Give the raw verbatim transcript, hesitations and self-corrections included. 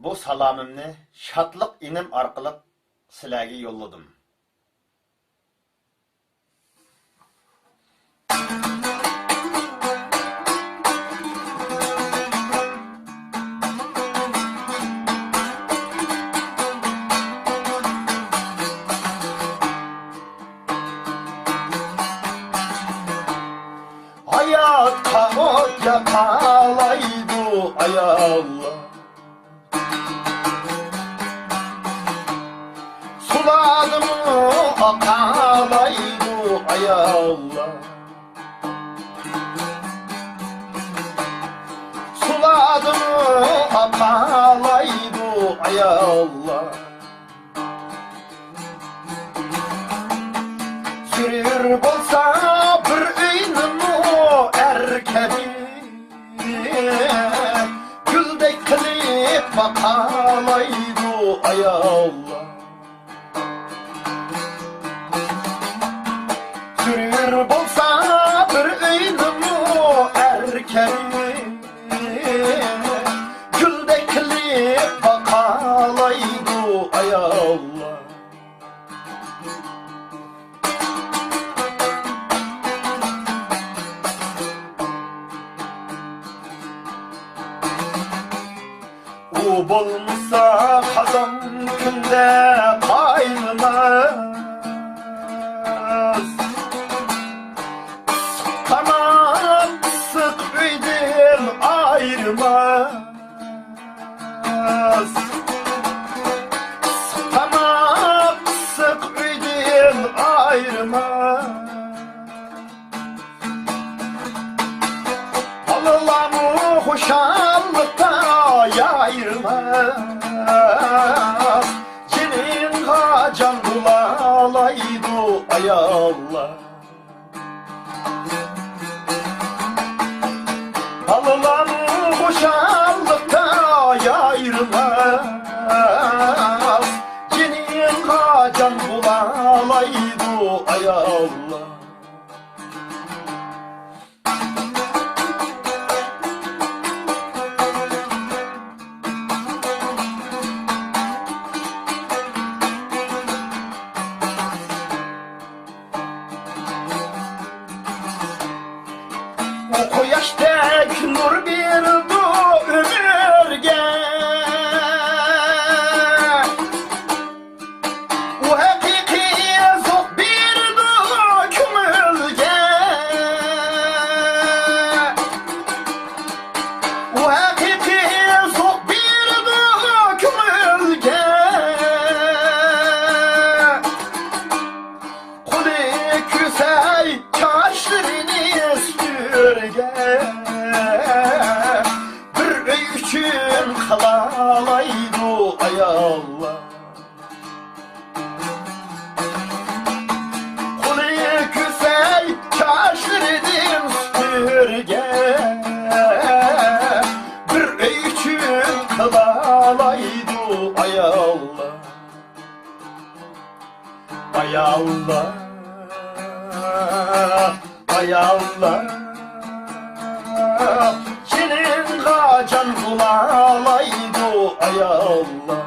بۇ سالامىمنى شادلىق ئىنىم ئارقىلىق سىلەرگە يوللىدىم. ھاياتقا ئوت ياقالايدۇ ئاياللار. سۇلاردىمۇ ئاقالايدۇ ئاياللار. سۇلاردىمۇ ئاقالايدۇ ئاياللار. زۆرۈر بولسا بىر ئۆينىمۇ ئەر كەبى گۈلدەك قىلىپ باقالايدۇ ئاياللار. زۆرۈر بولسا بىر ئۆينىمۇ ئەر كەبى گۈلدەك قىلىپ باقالايدۇ ئاياللار. ئۇ بولمىسا قازان كۈندە قاينىماس. تاماق ئىسسىق ئۆيدىن ئايرىماس. تاماق ئىسسىق ئۆيدىن ئايرىماس. بالىلارمۇ خۇشاللىقتا يايرىماس. جېنىڭغا جان بولالايدۇ ئاياللار. بالىلارمۇ خۇشاللىقتا يايرىماس. جېنىڭغا جان بولالايدۇ ئاياللار. ئۇ قۇياشتەك نۇر بېرىدۇ ئۆمۈرگە. ئۇ ھەقىقىي زوق بېرىدۇ كۆڭۈلگە. ئۇ ھەقىقىي زوق بېرىدۇ كۆڭۈلگە. قولى كۈسەي چاچلىرىنى سۈپۈرگە. بىر ئۆي ئۈچۈن قىلالايدۇ ئاياللار. قولى كۈسەي چاچلىرىدىن سۈپۈرگە. بىر ئۆي ئۈچۈن قىلالايدۇ ئاياللار. ئاياللار، ئاياللار، جېنىڭغا جان بولالايدۇ ئاياللار.